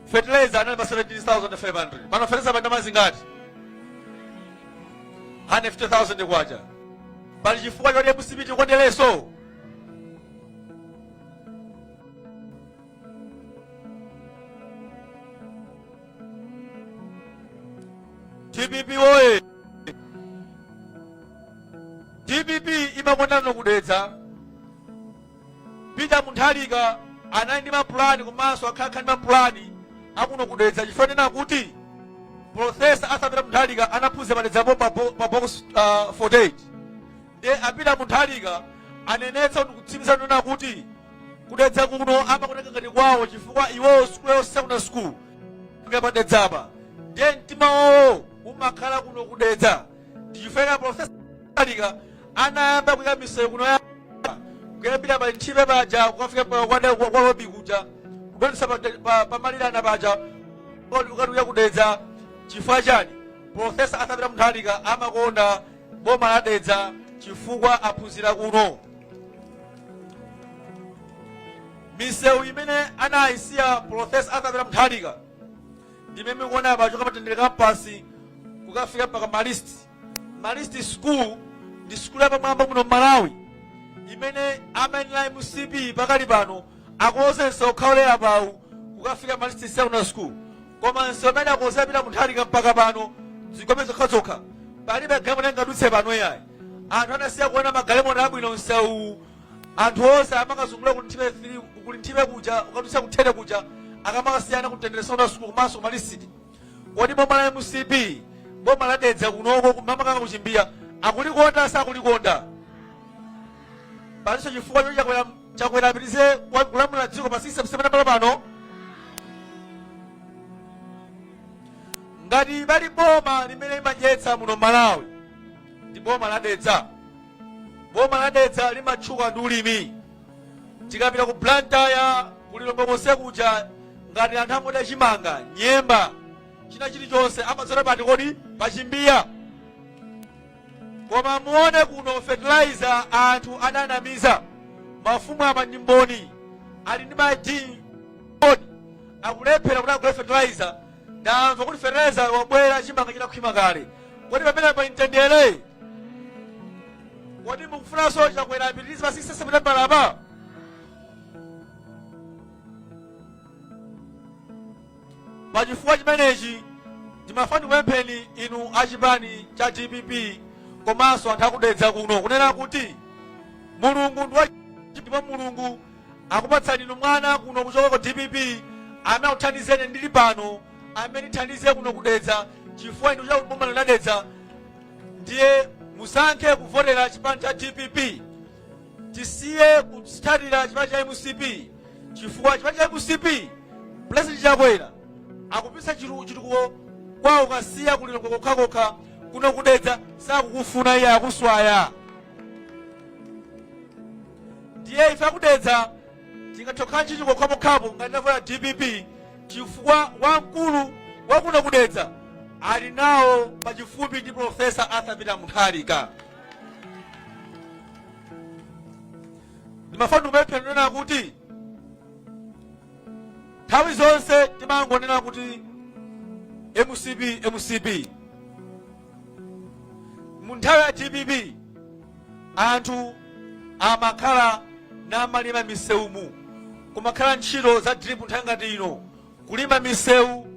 fertilizer anali pa 17,500. Pano fertilizer pa ndalama zingati? 150,000 kwacha. Pali chifukwa choti MCP tikondereso? DPP woye! DPP imakondana kudedza. Peter Mutharika anali ndi mapulani komanso akhala ndi mapulani. akuno ku Dedza chifukwa chonena kuti Professor Arthur Peter Mutharika anaphunzira pa Dedzapo pa box 48. Ndiye a Peter Mutharika anenetsa kuti kutsimikiza kunena kuti ku Dedza kuno amakutenga ngati kwawo chifukwa iwowo sukulu yawo secondary school nga pa Dedzapa, ndiye mtima wawo umakhala kuno ku Dedza. Ndi chifukwa Professor Mutharika anayamba kuyika misewu kuno ya kuyambira pa Ntchipe paja kukafika kwa Robi kuja, kudonesa pa Malirana paja ukatuya ku Dedza. Chifukwa chani? Professor Arthur Peter Mutharika amakonda boma la Dedza chifukwa aphunzira kuno. Misewu imene anayisiya Professor Arthur Peter Mutharika ndi imene mukuona apa, kuchoka pa Mtendere Campus kukafika mpaka Marist. Marist School ndi sukulu yapamwamba muno Malawi imene amayenera MCP pakali pano akonze msewu okhaulera apawu kukafika Marist Secondary School, koma msewu umene akonza Peter Mutharika mpaka pano zigombe zokhazokha, palibe galimoto ingadutse pano yayi. Anthu anasiya kuona magalimoto abwino msewu. Anthu onse amakazungulira ku Nthipe 3, kuli Nthipe kuja, ukadutsa kuthete kuja, akamakasiyana ku Mtendere Secondary School komanso ku Marist. Kodi boma la MCP, boma la Dedza kunoko kumamakanga kuchimbiya, akulikonda sakulikonda? Palinso chifukwa choti Chakwera apitirize kulamulira dziko pa 6 September pano? Ngati pali boma limene limadyetsa muno Malawi ndi boma la Dedza. Boma la Dedza limatchuka ndi ulimi. Tikapita ku Blantyre, ku Lilongwe konse kuja, ngati anthu amadya chimanga, nyemba, china chilichonse amadzala pati kodi? Pachimbiya. Koma muone kuno fertilizer anthu adanamiza mafumu apa ndi mboni, ali ndi ma ID, akulephera kuti agule fertilizer. Ndamva kuti fertilizer wabwera chimanga chitakhwima kale. Kodi pamene pali mtendere? Kodi mukufunanso Chakwera apitirize pa 6 September apa? Pa chifukwa chimenechi ndimafuna ndikupempheni inu achipani cha DPP komanso anthu akudedza kuno kunena kuti Mulungu ndi wa ndipo Mulungu akupatsani inu mwana kuno kuchoka ku DPP amene akuthandizeni ndili pano, amene thandize kuno kudedza chifukwa inu cha boma la Dedza. Ndiye musankhe kuvotera chipani cha DPP, tisiye kutsatira chipani cha MCP chifukwa chipani cha MCP, President Chakwera akupitsa chitukuko kwawo kasiya kulilongwe kokhakokha, kuno kudedza sakukufuna iye, akuswaya. Ndiye ife akudedza tingathe kukhala ntchito kokhapokhapo ngati tavota DPP chifukwa wamkulu wakuno kudedza ali nawo pachifupi ndi Professor Arthur Peter Mutharika. Ndimafuna ndikupempheni kunena kuti nthawi zonse timangonena kuti MCP, MCP. Mu nthawi ya DPP anthu amakhala namalima misewumu, kumakhala ntchito za drip nthawi ngati ino, kulima misewu,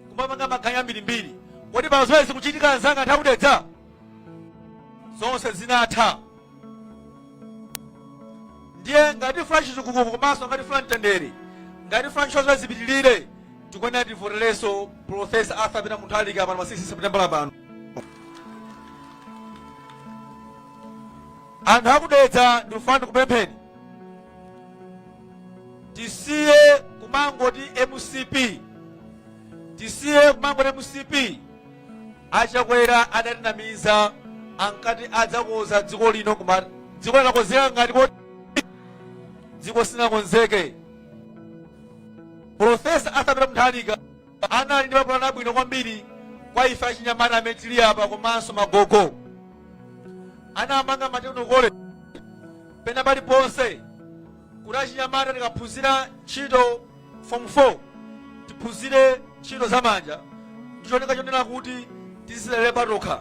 kumapanga maganyu ambirimbiri. Kodi pano zimene zikuchitika, anzanga anthu akudedza? Zonse zinatha. Ndiye ngati tifuna chitukuko komanso ngati tifuna mtendere, ngati tifuna ntchito zimene zipitirire, tikuyenera tivoterenso Professor Arthur Peter Mutharika pano pa 6 September pano. Anthu akudedza, ndikufuna ndikupempheni tisiye kumangoti MCP, tisiye kumangoti MCP. Achakwera adatinamiza, ankati adzakonza dziko lino, koma dziko linakonzeka ngati kodi dziko sinakonzeke. Professor Arthur Peter Mutharika anali ndi mapulani abwino kwambiri kwa ife achinyamata amene tili apa komanso magogo. Anamanga ma technical college pena paliponse kuti achinyamata tikaphunzira ntchito form 4 tiphunzire ntchito zamanja ndi cholinga chonena kuti tizilere patokha.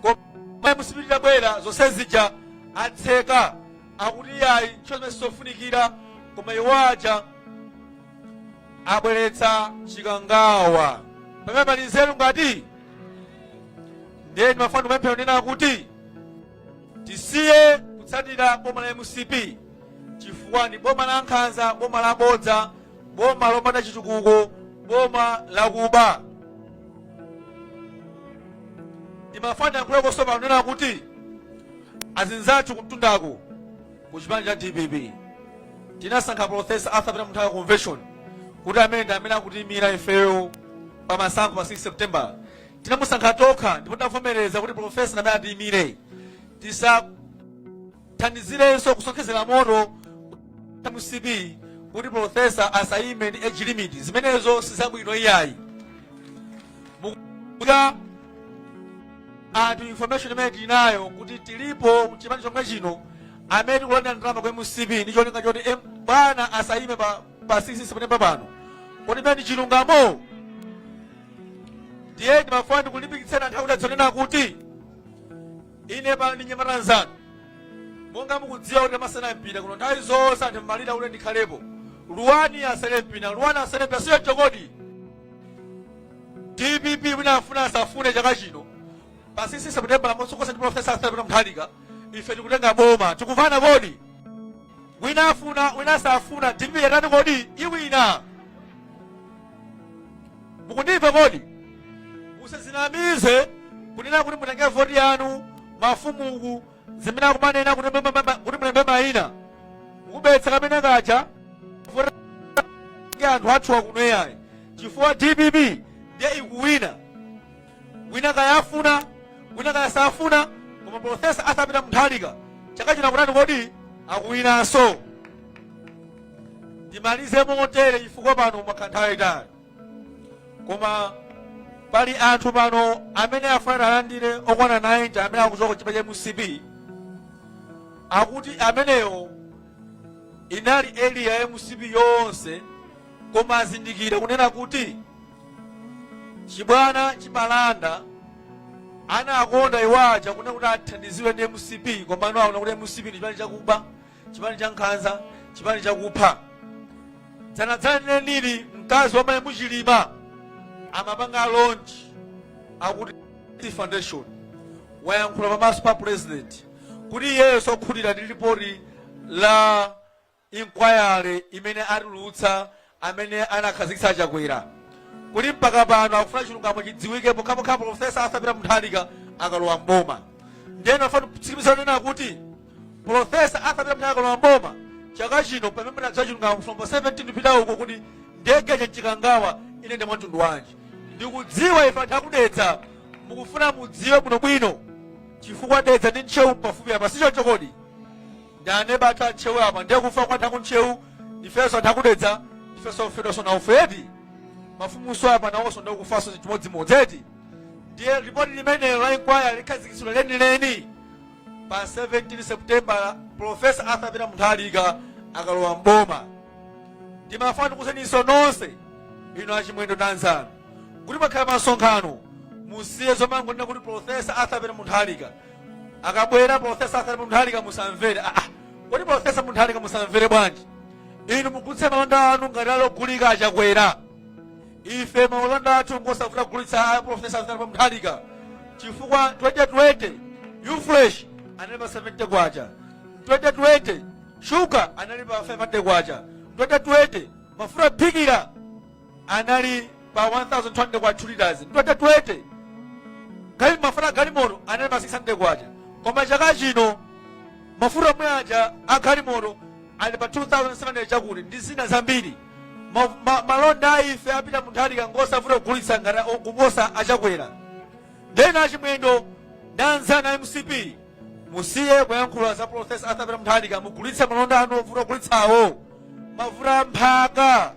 Koma MCP itabwera zonse zija atseka, akuti iyayi, ntchito zimene sizofunikira, koma iwo aja abweretsa chikangawa. Pamene pali nzeru ngati? Ndiye ndimafuna ndikupempheni kunena kuti tisiye kutsatira boma la MCP chifukwa ndi boma la nkhanza, boma la bodza, boma lopanda chitukuko. Boma lakuba. Ndimafuna ndiyankhulekonso pano kunena kuti azinzathu kumtundaku ku chipani cha DPP tinasankha Professor Arthur Peter Mutharika convention kuti amene ndi amene akutiyimira ifeyo pa masankho pa 6 September. Tinamusankha tokha ndipo tinavomereza kuti Professor amene atiyimire. Tisathandizirenso kusonkhezera moto MCP kuti Professor asayime ndi age limit. Zimenezo sizabwino iyayi. Mukuga anthu information imene tili nayo kuti tilipo chipani chomwe chino amene tikulandira ndalama ku MCP ndi cholinga choti bwana asayime pa 6 September pano. Kodi imene ndi chilungamo? Ndiye ndimafuna ndikulimbikitseni anthu aku Dedza kunena kuti ine pano ndi mnyamata nzanu. Monga mukudziwa kuti amasewera mpira kuno nthawi zonse anthu mmalira kuti ndikhalepo. Luwani asewere mpira, Luwani asewere mpira, siyo chokodi. DPP wina afuna asafune chaka chino pa 6 September motsogoza ndi Professor Arthur Peter Mutharika ife tikutenga boma. Tikumvana kodi? Wina afuna wina safuna, DPP yatani kodi? Iwina. Mukundimva kodi? Musazinamize kunena kuti mutenge voti yanu mafumuku zimene akumanena kuti kuti mulembe mayina mukubetsa kamene kaja voti anthu athu akuno yayi, chifukwa DPP ndiye ikuwina, wina kaya afuna wina kaya safuna, koma Professor Arthur Peter Mutharika chaka chino akutani kodi? Akuwinanso. Ndimalize motere chifukwa pano mwakhala nthawi yayitali, koma pali anthu pano amene afuna alandire okwana 90 amene akuchoka kuchipani cha MCP, akuti ameneyo inali area ya MCP yonse, koma azindikira kunena kuti chibwana chimalanda anakonda iwaja kunena kuti athandizidwe ndi MCP, koma ano aona kuti MCP ndi chipani chakuba, chipani cha nkhanza, chipani chakupha. Dzanadzana nili mkazi wa malemu Chilima amapanga launch akuti foundation, wayankhula pamaso pa president kuti iyeyo sokhutira ndi ripoti la inquiry imene atulutsa amene anakhazikitsa Chakwera, kuti mpaka pano akufuna chilungamo chidziwike pokhapokha Professor Arthur Peter Mutharika akalowa mboma. Ndiyeno afuna kutsimikizira kunena kuti Professor Arthur Peter Mutharika akalowa mboma chaka chino, pamene munadziwa chilungamo from 17 kupita uko kuti ndege ya Chikangawa ine ndi mwamtundu wanji. Ndikudziwa ife anthu aku Dedza mukufuna mudziwe bwinobwino, chifukwa Dedza ndi Ntcheu pafupi apa, sichoncho kodi? Ndi aneba athu a Ntcheu apa, ndiye kufa kwa anthu aku Ntcheu ifenso anthu aku Dedza ifenso ofedwanso nawo eti, mafumunso apa nawonso ndikufanso chimodzimodzi eti. Ndiye ripoti limenelo la inquiry likhazikitsidwa lenileni pa 17 September Professor Arthur Peter Mutharika akalowa mboma. Ndimafuna ndikuuzeninso nonse inu achimwendo ndi anzanu kuti pakhala masonkhano musiye zomangonena kuti Professor Arthur Peter Mutharika akabwera, Professor Arthur Peter Mutharika musamvere. Ah, ah. Kodi Professor Mutharika musamvere bwanji? Inu mugulitse malonda anu ngati alogulika achakwera. Ife malonda athu ngosavuta kugulitsa a Professor Arthur Peter Mutharika, chifukwa 2020 ufresh anali pa 70 kwacha, 2020 shuga anali pa 500 kwacha, 2020 mafuta ophikira anali pa 1200 kwa 2 liters, 2020 gali mafuta galimoto anali pa 600 kwacha, koma chaka chino mafuta omwe aja a galimoto ali pa 2700 chakuti ndi zina zambiri. Malonda a ife a Peter Mutharika ngosavuta kugulitsa ngati kuposa achakwera. Ndena achimwendo ndi anzanu a MCP musiye kuyankhula za Professor Arthur Peter Mutharika, mugulitse malonda anu ovuta kugulitsawo, mafuta mphaka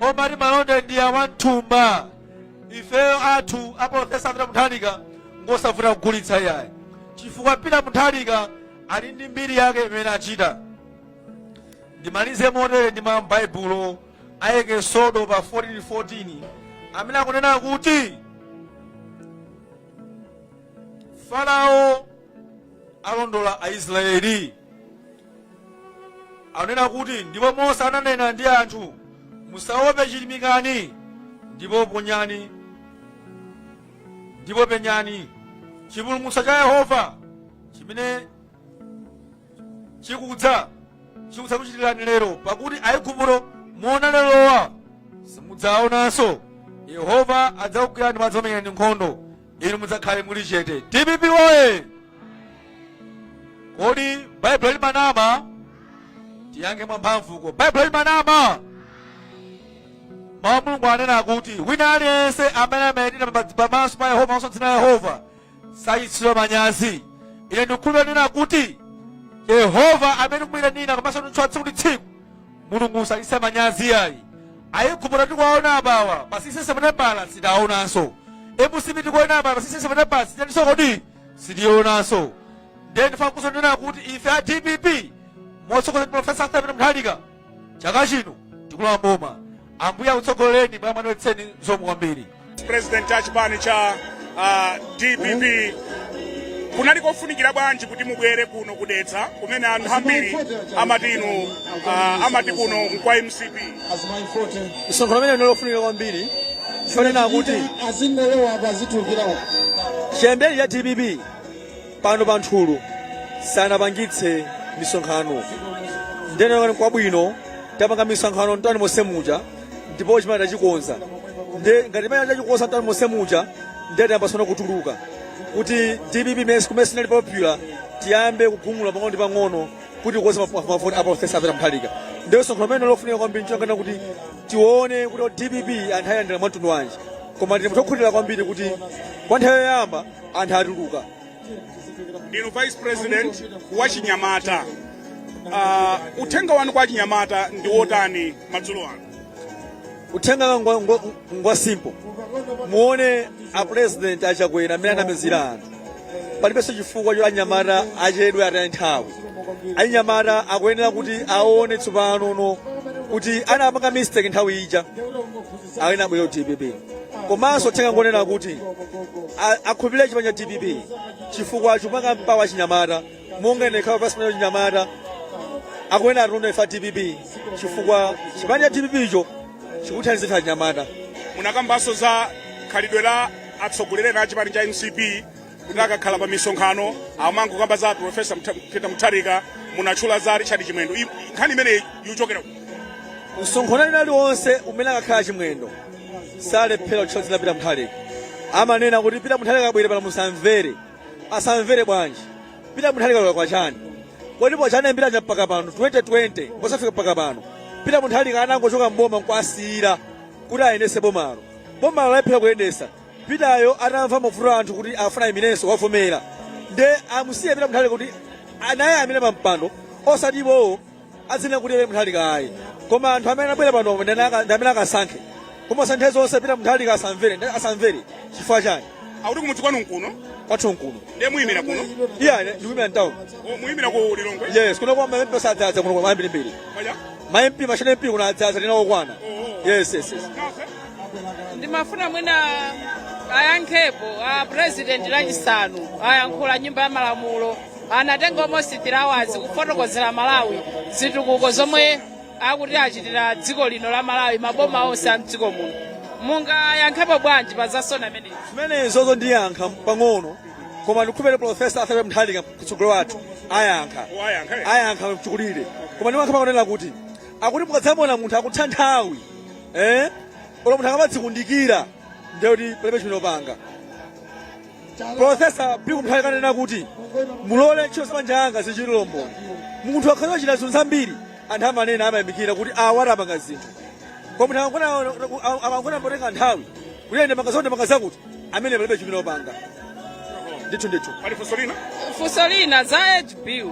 omati malonda ndi awamthumba. Ifeyo athu a Professor Peter Mutharika ngosavuta kugulitsa iyayi, chifukwa Peter Mutharika ali ndi mbiri yake imene achita. Ndimalize motere ndi mawu m'Baibulo a Ekisodo pa 14:14 amene akunena kuti Farao alondola Aisraeli. Anena kuti ndipo Mose ananena ndi anthu, musaope, chilimikani ndipo ponyani ndipo penyani chipulumutso cha Yehova chimene chikudza kuchitirani lero, pakuti Aigupto muona lerowa Simudzaonanso. Yehova adzakugwirani ndipo adzakumenyerani nkhondo, inu mudzakhale muli chete. DPP woye! Kodi Baibulo limanama? Tiyankhe mwamphamvuko. Baibulo limanama? Mawu a Mulungu anena kuti wina aliyense amene amayitanira pamaso pa Yehova komanso dzina la Yehova sachititsidwa manyazi. Ine ndikukhulupirira kunena kuti Yehova amene tikumuyitanira komanso tikutchula tsiku ndi tsiku, Mulungu sachititsa manyazi ayi. Aigupto tikuwaona apawa pa 16 Seputembala sitaonanso. MCP tikuona apa pa 16 Seputembala sitaninso kodi sitionanso. Ndiye ndifuna kunena kuti ife a DPP motsogozedwa ndi Professor Arthur Peter Mutharika chaka chino tikulowa mboma. Ambuye akutsogolereni, Ambuye akudalitseni zikomo kwambiri. President a chipani cha DPP, kunali kofunikira bwanji kuti mubwere kuno ku Dedza kumene anthu ambiri amati inu amati kuno nkwa MCP? Msonkhano umene unali ofunika kwambiri chonena kuti chiyambireni cha DPP pano pa Nthulu sanapangitse misonkhano, ndeno kwabwino tapanga misonkhano mtawuni monse muja ndipo chimene tachikonza nde ngati chimene tachikonza mtawuni monse muja ndiye tayamba tsono kutuluka kuti DPP mesi kumene sinali popular tiyambe kugumula pang'ono ndi pang'ono kuti kukonza mavoti a Professor Peter Mutharika. Ndiye msonkhano umene lofunika kwambiri nchongana kuti tione kuti DPP anthu ayandira mwamtundu wanji, koma ndine munthu wokhutira kwambiri kuti kwa nthawi yoyamba anthu atuluka. Ndinu vice president wa chinyamata, uthenga wanu kwa chinyamata ndi wotani madzulo ano? Uthenga ngwa simple. Muone a president aChakwera amene anamizira anthu, palibenso chifukwa choti anyamata achedwe ataye nthawi. Anyamata akuyenera kuti aone tsopano no kuti anapanga mistake nthawi ija, akuyenera abwere ku DPP. Komanso uthenga ngonena kuti akhulupirire chipani cha DPP chifukwa chikupanga empower chinyamata. Monga ine khala vice president chinyamata, akuyenera atione ife a DPP chifukwa chipani cha DPP icho chikuthandiza ife achinyamata. Munakambanso za khalidwe la atsogoleri ena a chipani cha MCP kuti akakhala pa misonkhano amangokamba za Professor Peter Mutharika, munatchula za Richard Chimwendo. Nkhani imeneyi ikuchokera kuti? Msonkhano wina uliwonse umene akakhala Chimwendo salephera kutchula dzina la Peter Mutharika. Amanena kuti Peter Mutharika abwere pano musamvere. Asamvere bwanji? Peter Mutharika walakwa chani? Kodi po chanayambira cha mpaka pano 2020 posafika mpaka pano Peter Mutharika anangochoka mboma nkuwasiyira kuti ayendese bomalo, bomalo lalephera kuyendesa. Peteryo atamva mavuto a anthu kuti afuna ayimirenso wavomera, nde amusiye Peter Mutharika kuti naye ayimire pa mpando, osati iwowo adzinena kuti Peter Mutharika ayi. Koma anthu amene anabwera pano ndi amene akasankhe, koma osati zonse Peter Mutharika asamvere. Nde asamvere chifukwa chani? Akuti kumudzi kwanu nkuno? Kwathu nkuno. Ndiye muyimira kuno? Iya, ndikuyimira mtown. Oh, muyimira ku Lilongwe? Yes, kuno kwa ma MP sadzaza kuno ambirimbiri. Maja? Ma MP, ma shadow MP kuno adzaza tinawo okwana. Oh. Yes. Nonse? Ndimafuna mwina ayankhepo a president. Lachisanu ayankhula Nyumba ya Malamulo, anatenga almost 3 hours kufotokozera Malawi zitukuko zomwe akuti achitira dziko lino la Malawi, maboma onse a mdziko muno. Mungayankhepo bwanji pa za SONA imeneyi? Zimenezozo ndiyankha pang'ono, koma ndikukhulupirira Professor Arthur Mutharika kutsogolo wathu ayankha. Ayankha, eh? Ayankha mchikulire, koma ndimayankha pakunena kuti akuti mukadzamona munthu akutha nthawi, eh, olo munthu akamadzikundikira, ndiye kuti palibe chimene opanga. Professor Bingu Mutharika anena kuti mulole ntchito za manja anga zichitire umboni. Munthu akhoza kuchita zinthu zambiri, anthu amanena, amayamikira kuti awa atapanga zinthu, koma munthu akangona potenga nthawi kuti ende panga zakuti, panga zakuti, amene palibe chimene opanga ndithu ndithu. Pali funso lina? Funso lina za age bill.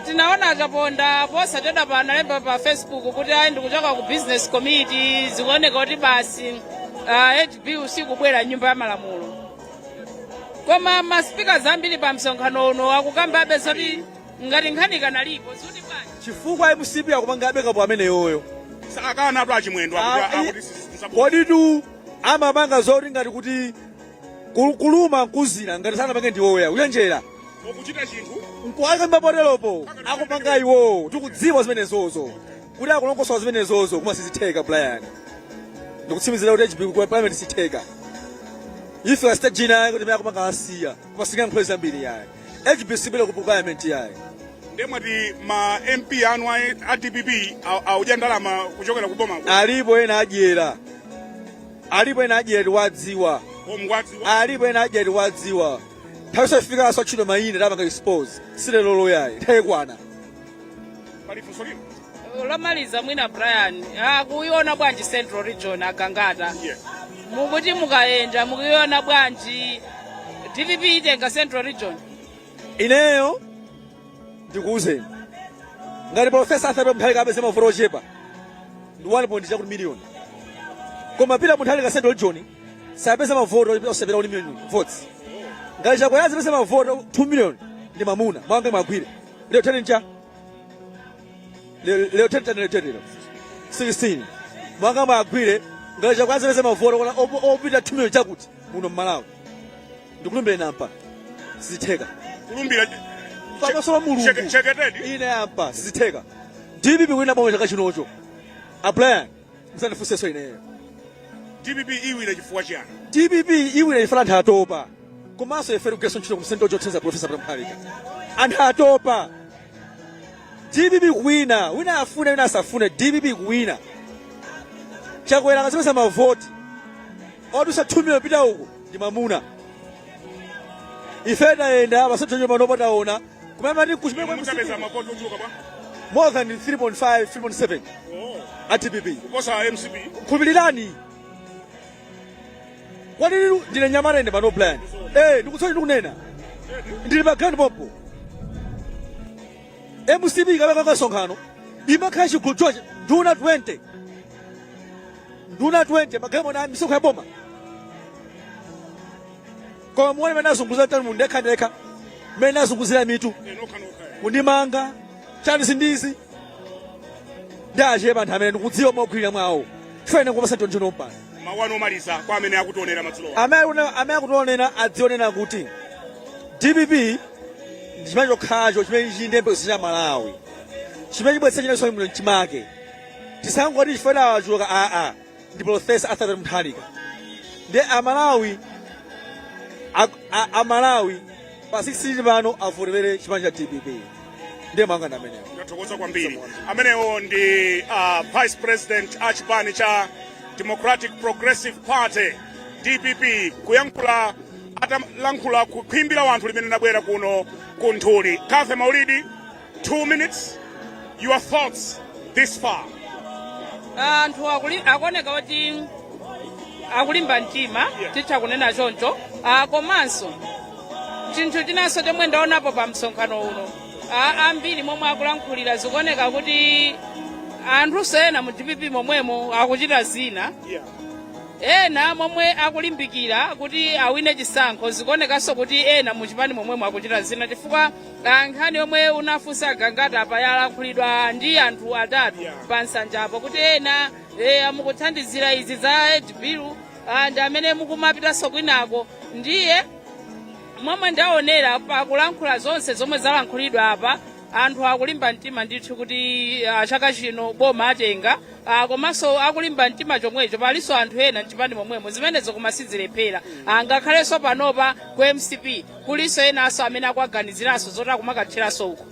Tinaona Chaponda posachedwa pa analemba pa Facebook kuti ayi, ndikuchoka ku business committee, zikuoneka kuti basi age bill sikubwera Nyumba ya Malamulo. Koma ma speakers ambiri pa msonkhano uno akukambabe zoti ngati nkhani kanalipo zikuti bwanji? Chifukwa MCP akupangabe kapo ameneyoyo. Sakana atu aChimwendo akuti akuti Kodi tu amapanga zoti ngati kuti kuluma nkuzira ngati sanapange ndiwoya kuchenjera Ukuchita chinthu. Nkuakamba poteropo akupanga iwowo, tikudziwa zimenezozo kuti akulongosola zimenezozo, koma sizitheka. Brian, ndikutsimikizira kuti age bill ku parliament sitheka. Ife stage ina kuti imene akupanga asiya, koma singayankhule zambiri yayi. Age bill sibwera ku parliament yayi. Ndiye mwati ma MP anu a DPP audya ndalama kuchokera ku boma? Alipo ena adyera, alipo ena adyera, tiwadziwa. Mwadziwa? Alipo ena adyera, tiwadziwa. Nthawi sofika atchula mayina, tapanga expose, silelolo yayi, nthawi ikwana. Pali funso lino lomaliza mwina, Brian. Akuiona bwanji Central Region, Agangata? Mukuti mukayenda, mukuiona bwanji? DPP itenga Central Region? Ineyo ndikuwuzeni, ngati Professor Arthur Mutharika apeze mavoti ochepa ndi 1 point chakuti million, koma Peter Mutharika Central Region sapeza mavoti osapita 1 million votes. Ngati Chakwera azipeza mavoti 2 million ndi mamuna mwanga mwagwire. Lero 10 ncha lero 10 10 lero 10 lero 16 mwanga mwagwire. Ngati Chakwera azipeza mavoti opita 2 million chakuti muno mmalawi, ndikulumbira nampa sizitheka. Kulumbira? Pamaso pa Mulungu. Cheketedi. Ine ampa sizitheka. DPP kuwina boma chaka chinocho, a Brian, musandifunsenso ineyo. DPP iwina chifukwa chiyani? DPP iwina ifala anthu atopa, komanso ife tikugwiritsa ntchito ku Central chothandiza Professor Peter Mutharika. Anthu atopa. DPP kuwina, wina afune wina asafune, DPP kuwina. Chakwera akazipeza mavoti odusa 2 million pita uku ndi mamuna. Ife tayenda pasathocho panopo, taona kumene mati kuchimene Mutapeza mavoti ochuluka bwa? More than 3.5, 3.7 a DPP. Kuposa MCP? Khulupirirani, kwalili ndine nyamata ine pano, Brian. Eh, ndikutsoni, ndikunena ndili pa ground pompo. MCP ikapeka kasonkhano imakhala chigulu choche, nduna 20, nduna 20, magalimoto na misonkho ya boma. Koma muone mene azunguza tani mu ndekha ndekha, mene azunguzira mitu kundimanga chani sindizi ndi achepa anthu amene ndikudziwa mogwirira mwawo chifukwa ine kupasa tonjono mpano. Mawu anu omaliza kwa amene akutionera madzulo? Amene akutionera adzionera kuti DPP ndi chimene chokhacho chimene chili ndi cha Malawi, chimene chibweretsa chinenso muno mchimake. Tisangoti chifukwa achuluka, aa, ndi Professor Arthur Mutharika. Ndi Amalawi Amalawi pa 16 pano avotere chipani cha DPP. Ndiye mwangana amenewo. Ndathokoza kwambiri. Amenewo ndi Vice President a chipani cha Democratic Progressive Party, DPP, kuyankhula atalankhula kukhwimbi la wanthu limene linabwera kuno ku Nthuli. Cathy Maulidi, 2 minutes, your thoughts this far? Anthu akuoneka kuti akulimba mtima, titha kunena choncho. Komanso chinthu chinanso chomwe ndaonapo pa msonkhano uno, ambiri momwe akulankhulira, zikuoneka kuti anthunso ena mu DPP momwemo akuchita zina. Ena momwe akulimbikira kuti awine chisankho, zikuonekanso kuti ena muchipani momwemo akuchita zina, chifukwa nkhani yomwe unafunsa Gangata apa yalankhulidwa ndi anthu atatu pa nsanjapo, kuti ena mukuthandizira izi za age bill, ndi amene mukumapitanso kwinako. Ndiye momwe ndaonera pakulankhula zonse zomwe zalankhulidwa apa, anthu akulimba mtima ndithu kuti chaka chino boma atenga. Komanso akulimba mtima chomwecho, palinso anthu ena mchipani momwemo zimenezo koma sizilephera. Ngakhalenso panopa ku MCP kulinso enanso amene akuaganiziranso zoti akumakathiranso uko.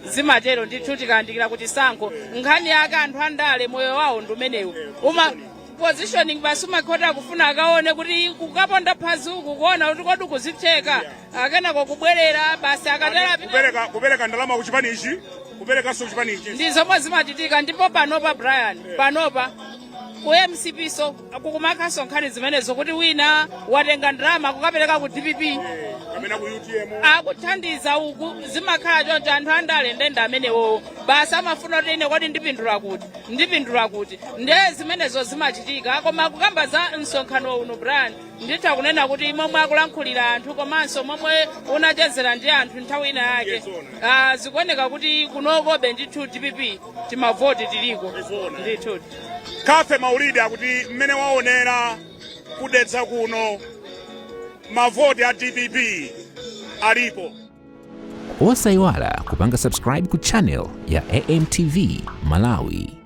Zimatero ndithu tikayandikira kuti sankho. Nkhani yake anthu andale moyo wawo ndi umenewu, uma positioning basi, umakhota akufuna akaone kuti kukaponda phazi uku, kuona kuti kodi kuzitheka, akenako kubwerera basi, akatera apite. Kupereka ndalama ku chipani ichi, kuperekanso ku chipani ichi. Ndi zomwe zimachitika. Ndipo panopa, Brian, panopa ku MCP so kukumakhaso nkhani zimenezo, kuti wina watenga ndalama kukapereka ku DPP kapena ku UTM. Akuthandiza uku. Zimakhala choncho. Anthu andale ndenda amenewo basi amafuna kuti ine kodi ndipindula kuti, ndipindula kuti. Ndiye zimenezo zimachitika. Koma kukamba za msonkhano uno, Brian, nditha kunena kuti momwe akulankhulira anthu komanso momwe unachezera ndi anthu nthawi ina yake, zikuoneka kuti kunokobe ndithu DPP timavoti tiliko ndithu. Cathy Maulidi akuti mmene waonera kudetsa kuno, mavoti a DPP alipo. Osayiwala kupanga subscribe ku channel ya AMTV Malawi.